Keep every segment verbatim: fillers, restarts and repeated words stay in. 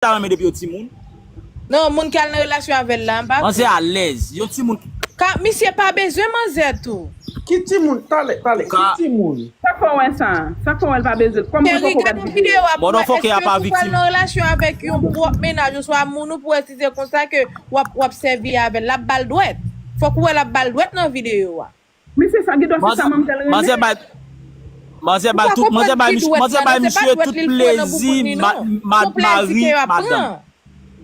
ta renmen depi yo timoun. Non, moun ki al nan relasyon avè l la, m pa vle. Manzè alèz. Yon timoun ki Ka, misye pa bezwen manzè tou. Ki timoun? Talè, talè, ki timoun? Sa k fè w wè sa? Sa k fè w wè l pa bezwen l? Kòman Cheri, gade videyo a pou wè èske ou pral nan relasyon avèk yon pwòp mennaj oswa moun ou pou wè si se konsa ke w ap, w ap sèvi avè l. L ap ba l dwèt. Fòk ou wè l ap ba l dwèt nan videyo a. Mesye sa gen dwa se sa manzè renmen. Manzè bay, manzè bay tout, manzè bay, manzè bay misye tout plezi, ma-, ma-, mari, madanm.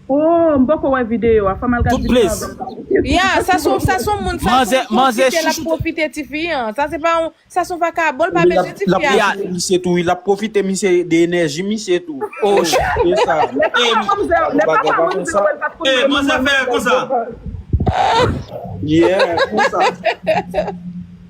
Oh, m poko wè videyo a, fò m al gade videyo a. Tout plezi. Ya, sa son, sa son moun, sa son pwofite, l ap pwofite tifi an. Sa se pa yon, sa son vakabon, l pa bezwen tifi a. L ap pwofite misye tou, wi, l ap pwofite misye de enèji misye tou. Oh, se sa. Manzè, manzè fè konsa. Yeah, konsa.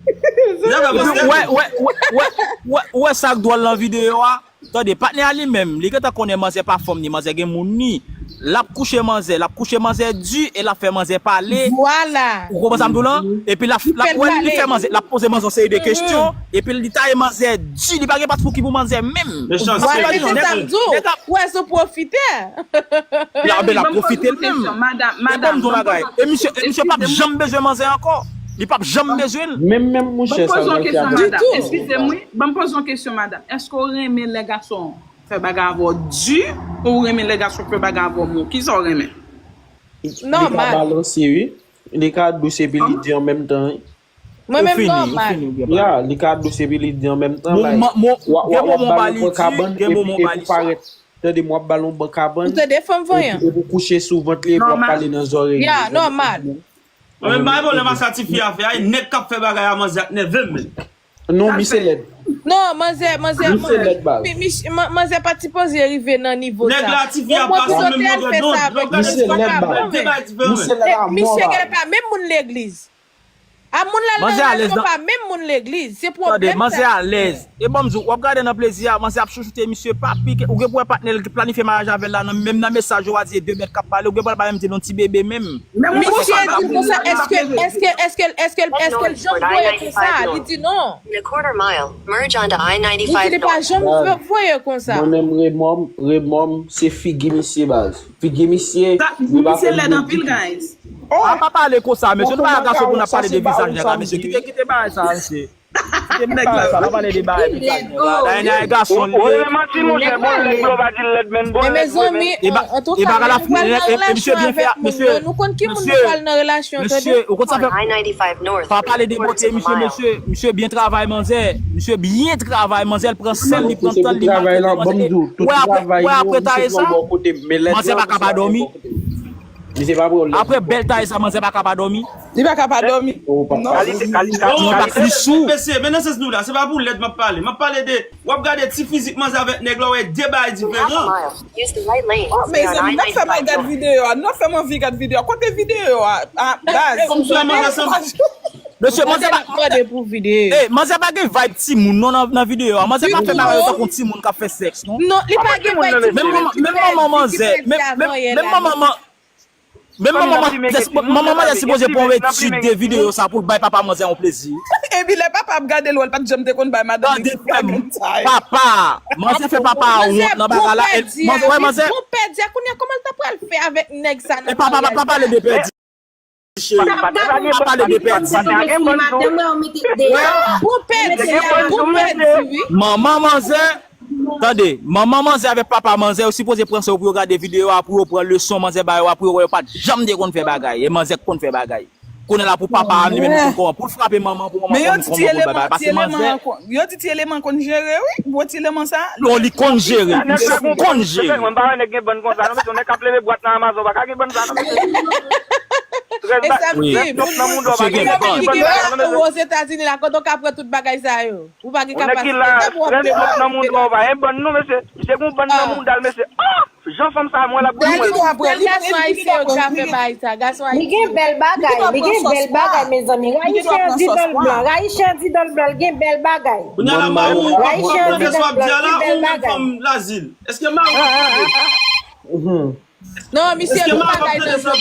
Wè, wè, wè, wè, wè, wè sa k dwòl nan videyo a. Tande, patnè a li menm, li gentan konnen manzè pa fanm ni, manzè gen moun ni. L ap kouche manzè, l ap kouche manzè di e l ap fè manzè pale. Vwala. Ou konprann sa m di w lan? Epi l ap, l ap, wè li fè manzè, l ap poze manzè yon seri de kesyon, epi li taye manzè di, li pa gen pas pou ki pou manzè menm. Vwala, se sa m di w. Ou wè se pwofitè. L ap, l ap pwofite l menm. Madanm, madanm, ban m poze yon kesyon, madanm. E misye, e misye p ap janm bezwen manzè ankò. Li p ap janm bezwen l. Menm, menm mouche sa. Ban m poze yon kesyon, madanm. Eskize m, wi. Ban m poze yon kesyon, madanm. Èske w renmen lè gason fè bagay avè w di, ou renmen lè gason fè bagay avè w mou? Kisa w renmen? Li ka balanse, wi. Li ka dous epi li di an menm tan, wi. Mwen menm nòmal. Ya, li ka dous epi li di an menm tan, like, w ap, w ap ba l yon bon kabann epi, epi w parèt. Tande m, w ap ba l yon bon kabann. Ou tande fanm vanyan? Epi, epi w kouche sou vant li epi w ap pale nan zòrèy li. Ya, nòmal. Mwen menm, m pa gen pwoblèm ak sa tifi a fè a, e nèg k ap fè bagay a manzè ap nève m menm. Non, misye lèd. Non, manzè, manzè, misye lèd, baz. Mi-, mi-, man-, manzè pa t sipoze rive nan nivo sa. Nèg la, tifi a pa sou menm longè dond. Misye lèd, baz. Misye lèd a mò, baz. Misye genlè pa menm moun legliz. A moun l al nan relasyon pa menm moun legliz. Se pwoblèm sa. Tande, manzè alèz. E ban m di w, w ap gade nan plezi a, manzè ap chouchoute misye, pa pike. Ou gen pou wè patnè l ki planifye maryaj avè l la, nan, menm nan mesaj yo a di e de mèt k ap pale, ou gen pou wè l pa menm di l yon ti bebe menm. Misye di konsa, èske, èske, èske, èske, èske l janm voye konsa? Li di non. Li di li pa janm voye konsa. Mwen menm, remò m, remò m, se figi misye, baz. Figi misye, li pa fè l byen ditou. A, pa pale konsa, mesye. Nou pa nan gason pou n ap pale de vizaj nèg la, mesye. Kite, kite bagay sa, mesye. Kite nèg la, sa pa pale de bagay vizaj nèg la. Dayè, nèg la e gason li ye. Ou renmen manti, monchè, bon, lèd blo pa di l lèd, menn, bon, lèd blo, menn. E ba-, e bagay la fini nèt, e, e misye byen fè, mesye. Nou konn ki moun nou pral nan relasyon, tande. Mesye, ou konn sa fè. Pa pale de bote, mesye, mesye. Misye byen travay, manzè. Misye byen travay, manzè. L pran san l, li pran tan l, li maltrete manzè. Wè apre, wè apre taye sa. Manzè pa ka pa dòmi. Apre bèl taye sa, manzè pa ka pa dòmi. Li pa ka pa dòmi. Non. Kalite, kalite, kalite. Mesye, men nan sans nou la, se pa pou lèd m ap pale. M ap pale de, w ap gade ti fizik manzè avèk nèg la, w wè de bagay diferan. Oh, mezanmi, n ap fè m al gad videyo a. Nou ap fè m anvi gad videyo a. Kote videyo a? Ah, baz. Mesye, manzè pa, eh, manzè pa gen vibe timoun non nan, nan videyo a. Manzè pa fè bagay yo tankou timoun k ap fè sèks non. Non, li pa gen vibe timoun. Menm manman, menm manman manzè, menm, menm, menm manman, menm manman manzè, manman manzè sipoze pran yon etid de videyo sa pou l bay papa manzè yon plezi. Epi lè papa ap gade l, wè l pa t janm te konn bay madanm li ti bagay sa yo. Papa, manzè fè papa a wont nan bagay la. Manzè, wè manzè. Bon pèdi a, kounye a, kòman l ta pral fè avèk nèg sa nan maryaj la? E papa, pa pale de pèdi. Pa pale de pèdi. Manman manzè, tande, manman manzè avèk papa manzè, yo sipoze pran san yo pou yo gade videyo a, pou yo pran leson manzè ba yo a, pou yo wè yo pa t janm te konn fè bagay. E manzè k konn fè bagay. Kounye a la pou papa a li menm konn kòman pou l frape manman, pou manman konn kòman pou l bay bagay. Pase manzè. Yo di ti eleman konn jere, wi. Gwo ti eleman sa. Non, li konn jere. Misye konn jere. Mwen pa wè nèg gen bann konsa, non, mesye, yon nèg k ap leve bwat nan Amazon, pa ka gen bann sa, non, mesye. Trèz ba-, trèz nòt nan mouda w, pa gen nèg ki gen bann sa, non, mesye. Ozetazini la, kote w ka pran tout bagay sa yo? Ou pa gen kapasite. Yon nèg ki la, trèz nòt nan mouda w, pa gen bann, non, mesye. Misye gen yon bann nan mouda l, mesye. Ah! Jan fanm sa a mwen l ap goumen. Gason ayisyen yo ki ka fè bagay sa, gason ayisyen. Li gen bèl bagay, li gen bèl bagay, mezanmi. Rayisyen an di dòl blan, rayisyen an di dòl blan, li gen bèl bagay. Kounye a la, mari w ap pran pwofesè w ap di a la, ou menm fanm Lazil. Èske mari w ap tande? Non, misye, tout bagay nan jòt.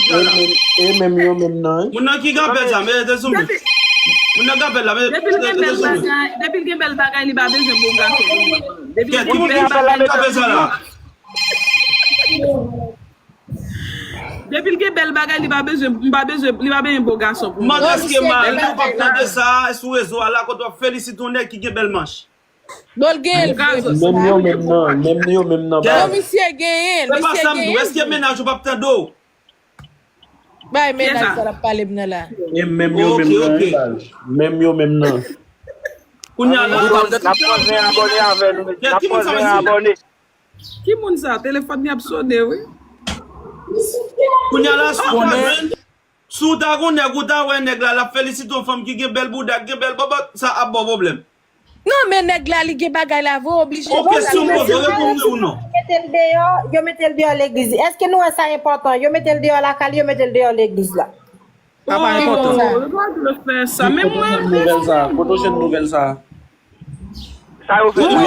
E menm yo menm nan. Moun nan ki gen bèl sa, mete sou mwen. Moun nan gen bèl la, mete sou mwen. Depi l gen bèl bagay, li pa bezwen bon gason. Depi l gen bèl bagay, li pa bezwen. Kèt, ki moun ki gen bèl la, mete sou mwen. Depi l gen bèl bagay, li pa bezwen, m pa bezwen, li pa bezwen bo gason pou mwen. Mande èske mari w p ap tande sa sou rezo a la, kote w ap felisite yon nèg ki gen bèl manch. Bon, l gen l vre. Menm yo menm nan, menm yo menm nan. Bon, misye genyen l, misye genyen l. Èske mennaj ou p ap tande w? Bay mennaj sa l ap pale m nan la. E menm yo menm nan, wi, baz. Menm yo menm nan. Kounye a la, n ap pran zen abòne avè nou, mesye. N ap pran zen abòne. Ki moun sa? Telefòn li ap sone, wi. Kounye a la, si w ta jwenn, si w ta gon nèg, ou ta wè nèg la, l ap felisite yon fanm ki gen bèl bouda, ki gen bèl bòbòt, sa ap ba w pwoblèm. Non, men nèg la, li gen bagay la vre, oblije. Ok, si w poze, reponn wi ou non. Yo mete l deyò, yo mete l deyò legliz. Èske nou wè sa enpòtan? Yo mete l deyò lakay li, yo mete l deyò legliz la. Sa pa enpòtan. Oh, yo pa dwe fè sa. Men mwen, mwen, kote w jwenn nouvèl sa? Sa yo fè l la.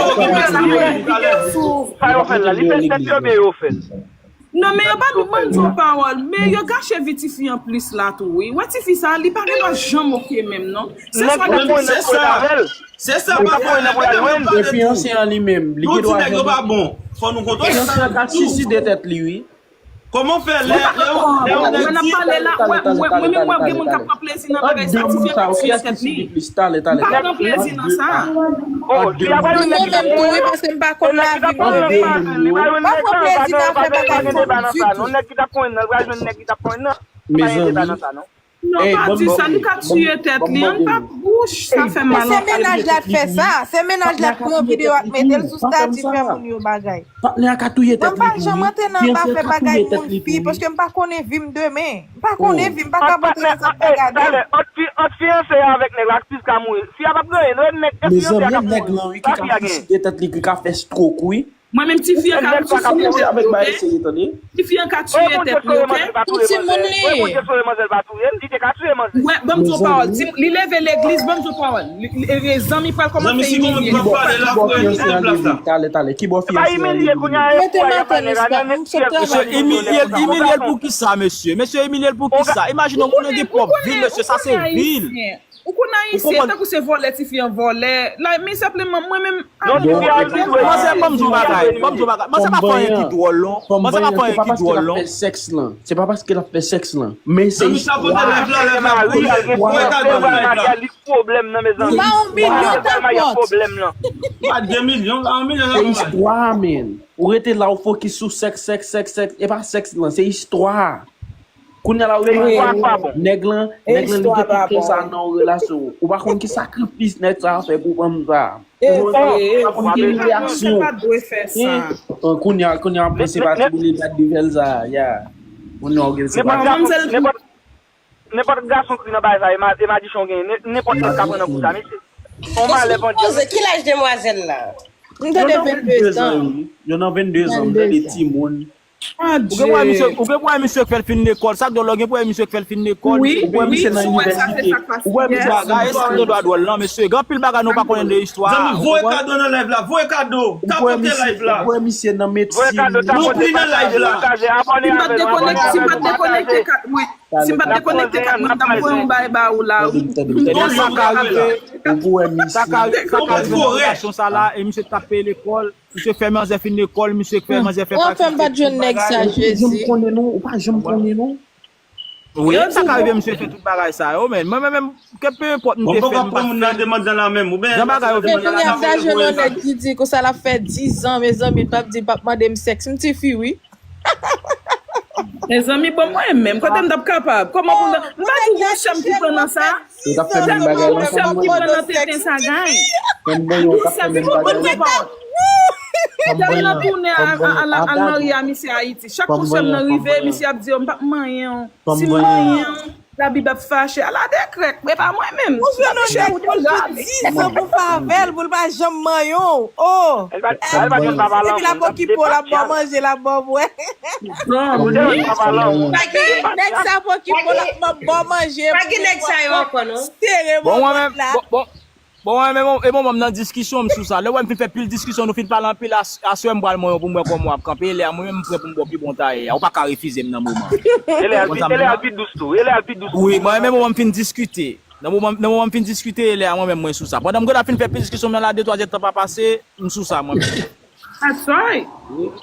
Sa yo fè l la. Li fè l tèt yo byen yo fè l. Non, men yo pa, ban m di w pawòl, men yo gache vi tifi an plis la tou, wi. Wè tifi sa, li pa gen dwa janm oke menm, non. Se swa li. Se sa. Se sa, papa, nèg yo pa jwenn. E fiyanse an li menm, li gen dwa jwenn. Tout nèg yo pa bon. Fò nou kontwole sa. Fiyanse an ka siside tèt li, wi. Kòman fè lè, lè, lè yon nèg di. Mwen ap pale la, wè, mwen, mwen menm, wè, gen moun k ap pran plezi nan bagay sa, tifi an ka tiye tèt li. M pa pran plezi nan sa. Oh, li ap pran yon nèg ki t ap pran yon nèg, li pral jwenn nèg la, li pa gen deba nan sa, non. Nèg ki t ap pran yon nèg, li pral jwenn nèg ki t ap pran yon nèg. Li pa gen deba nan sa, non. Non, pa di sa, li ka tiye tèt li, ann pa bouch, sa fè mal anpil. Se mennaj la t fè sa, se mennaj la t pran videyo a t mete l sou stati fè moun yo bagay. Patnè a ka touye tèt li tou, wi. Mwen m pa janm antre nan afè bagay moun fi, paske m pa konnen vi m demen. M pa konnen vi m, m pa ka antre nan sa bagay la. Talè, ant fi, ant fiyanse a avèk nèg la, aktris ka mouri. Fi a p ap gen anyen, non, nèg, e fiyanse a k ap mouri. Pa fi a gen. Mezanmi, nèg lan, wi, ki ka fè stroke, wi. Mwen menm, tifi an ka tiye tèt li, oke? Tifi an ka tiye tèt li, oke? Pou timoun li ye. Wè, ban m di w pawòl. Li leve legliz, ban m di w pawòl. Li, li, e, zanmi pral kòmanse imilye l. Talè, talè. Ki bò fiyanse an li ye? Mete maten, mesye, m sot travay. Mesye, imilye l, imilye l pou kisa, mesye? Mesye, imilye l pou kisa? Imajine yon moun nan gen pwòp vi l, mesye, sa se vi l. Ou konn ayisyen, tankou se vòlè, tifi an vòlè. La, men senpleman, mwen menm, non, tifi an li dwe. Manzè, ban m di w bagay, ban m di w bagay. Manzè pa fè anyen ki dwòl, non. Manzè pa fè anyen ki dwòl, non. Se pa paske l ap fè sèks lan. Se pa paske l ap fè sèks lan. Men se istwa. Li pwoblèm nan, mezanmi. Li pwoblèm nan. Li pwoblèm nan. Se istwa, men. Ou rete la, ou fokis sou sèks, sèks, sèks, sèks. E pa sèks lan, se istwa. Kounye a la, ou remake nèg lan, nèg lan, li gen tout sa nan yon relasyon. Ou pa konn ki sakrifis nèg sa a fè pou fanm sa a. Ou pa konn ki imilyasyon. Kounye a, kounye a, w ap panse pati pou li bat de fè l sa a, ya. Kounye a, ou gen se pa. Nenpòt gason ki nan bagay sa, e ma-, e madichon genyen. Nenpòt nèg ka pran nan kou sa, mesye. On malè pandye. Ki laj demwazèl la? M tande vennde zan. Yo nan vennde zan, m tande timoun. Ou gen pou wè misye, ou gen pou wè misye k fè l fin lekòl. Sa k dwòl la, ou gen pou wè misye k fè l fin lekòl. Ou wè misye nan inivèsite. Ou wè misye bagay, e sa k dwòl la, mesye. Gen anpil bagay nou pa konnen de istwa. Zanmi, voye kado nan live la, voye kado. Tapote live la. Ou wè misye nan medsin. Voye kado, tapote, pataje, pataje, abòne avè nou, abòne avè nou. Si m pa t dekonekte kat mwen, si m pa t dekonekte kat mwen, m t ap voye yon bay ba ou la. Sa ka rive, sa ka rive nan relasyon sa la, e misye t ap peye lekòl. Misye fè manzè fin lekòl, misye fè manzè fè fakilte, tout bagay. Ou pa janm konnen non, ou pa janm konnen non. Wi, sa ka rive misye fè tout bagay sa yo, men mwen menm, ke pe enpòt m te fè, m pa t fè. Jan bagay yo vin la. Kounye a sa jwenn yon nèg ki di konsa l ap fè diz an, mezanmi, l p ap di l p ap mande m sèks. M tifi, wi. Mezanmi, bon, mwen menm, kote m t ap kapab? Kòman pou m ta, m pa di w gon sè m ki pran nan sa? Yo t ap fè menm bagay la. Gon sè m ki pran nan tenten sa, gay. Gon sè m ki pran nan tenten sa. Tèl nan tounen al, al, al marye a misye Ayiti. Chak kou sè m nan rive, misye ap di yo, m p ap manyen w. Si m manyen w, Labib ap fache. Ala de krèk, e pa mwen menm. Ou jwenn yon nèg pou diz an pou fè avè l, pou l pa janm manyen w. Oh! Epi l ap okipe w, l ap ba w manje, l ap ba w bwè. Nèg sa ap okipe w, l ap ba w manje. Pa gen nèg sa yo ankò, non. Sere bò la. Bon, mwen menm, bon, bon, bon, mwen menm, e bon, mwen nan diskisyon, m sou sa. Lè w wè m fin fè pil diskisyon, nou fin pale anpil, as-, aswè m pral manyen w pou m wè kòman w ap kanpe. Lè a mwen menm, m prè pou m ba w pi bon taye a. Ou pa ka refize m nan moman. Ele al pi, ele al pi dous tou. Ele al pi dous tou. Wi, mwen menm, mwen fin diskite. Nan moman, nan moman m fin diskite, e lè a mwen menm mwen sou sa. Pandan m gentan fin fè pil diskisyon m nan la, de twa èdtan pa pase, m sou sa mwen menm. That's right.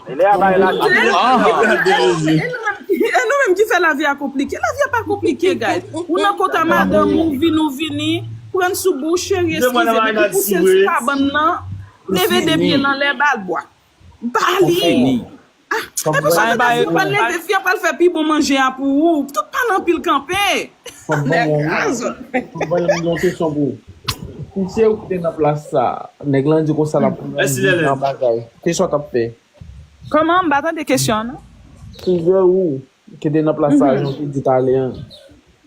E lè a bay la. E nou menm, e nou menm, e nou menm ki fè lavi a konplike. Lavi a pa konplike, guys. Ou nan kont a madanm ou, vin ou vini, pran sou bouch, cheri, eskize, men ki pouse l sou kabann nan, leve de pye l anlè, ba l bwa. Ba li. Ah, epi sa, ou pral leve, fi a pral fè pi bon manje a pou ou. Tout pale anpil kanpe. Nèg, azò. Fò m ba yon kesyon pou ou. Si se ou ki te nan plas sa, nèg lan di konsa l ap pran yon bagay. Kesyon t ap fè. Kòman? M pa tande kesyon an, non. Si se ou ki te nan plas sa, jan w te di talè an,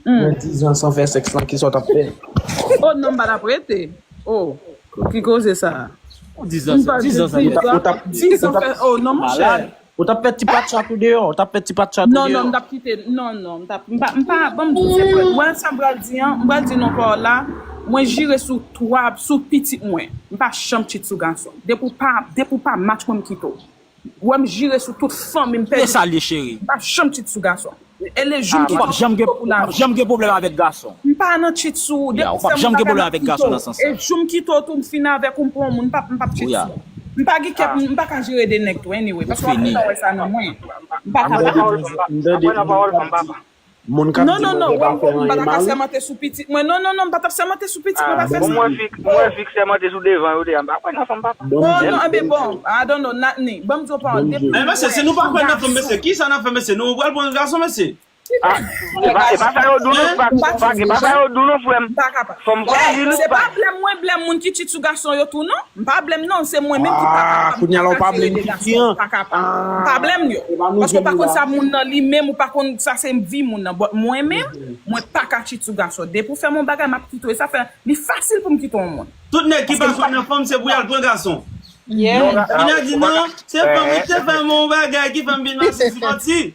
nan dizan san fè sèks lan, kisa w t ap fè? Oh, non, m pa t ap rete. Oh, ki koze sa a? Dizan, dizan sa, dizan fè, oh, non, monchè. Ou t ap fè ti patcha tou deyò, ou t ap fè ti patcha tou deyò. Non, non, m t ap kite, non, non, m t ap, m pa, m pa, ban m di w, se vre. Wè sa m pral di an, m pral di non pa w la, mwen jire sou twa, sou pitit mwen. M pa janm chit sou gason. Depi w pa, depi w pa match mwen, m kite w. Wè m jire sou tout fanmi m pèdi. E sa l ye, cheri. M pa janm chit sou gason. E le jou m kite w, m kite w pou lavi. Ou p ap janm gen pwoblèm avèk gason. M pa nan chit sou ou. Depi w fè m yon bagay, m ap kite w. E jou m kite w tou, m fin avèk ou, m pran yon moun, m p ap, m p ap chit sou ou. M pa gen kè pou m, m pa ka jere de nèg tou, anyway. Paske w ap kontan wè sa nan mwen. M pa ka. Moun k ap di mwen pa fè anyen mal. Non, non, non, wè m konn m pa ta ka sèmante sou pitit mwen. Non, non, non, m pa t ap sèmante sou pitit mwen, pa fè sa. Bon, mwen fi, mwen fi k sèmante sou devan yo deja, m pa kwè nan fanm papa. Oh, non, enben bon, I don't know, Natni. Ban m di w pa, depi men mesye, si nou pa kwè nan fanm, mesye, kisa n ap fè, mesye? Nou pral pran gason, mesye? Ah, e pa, e pa sa yo di w non, pa, pa, e pa sa yo di w non, frè m. Fanm frajil, se pa blèm mwen blèm moun ki chit sou gason yo tou, non. M pa blèm non, se mwen menm ki pa kapab, m pa ka jere de gason, m pa kapab. M pa blèm yo. Paske w pa konn sa moun nan li menm, ou pa konn sa se vi moun nan. But mwen menm, mwen pa ka chit sou gason. Depi w fè m yon bagay, m ap kite w. E sa fè li fasil pou m kite yon moun. Tout nèg ki pa kwè nan fanm, se pou y al pran gason. Kounye a di non, se fanm ki te fè m yon bagay ki fè m vin mache sou manti.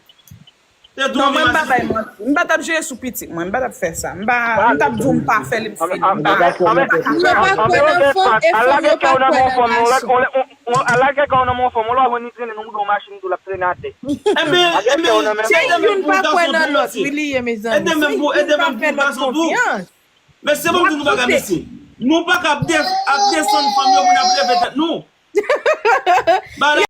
Non, mwen, m pa bay manti. M pa t ap jere sou pitit mwen. M pa t ap fè sa. M pa, m t ap di w m pa fè li, m fè li. M pa, m pa ka. Mwen pa kwè nan fanm, e fanm yo pa kwè nan gason. Al lage kè w nan men yon fanm, ou lè w jwenn li trennen nan bouda yon machin tou, l ap trennen atè. Ebyen, ebyen, se youn pa kwè nan lòt, wi, li ye, mezanmi. Se youn pa fè lòt konfyans. Men se bon m di nou bagay, mesye. Nou pa ka ap de-, ap desann fanm yo pou n ap leve tèt nou.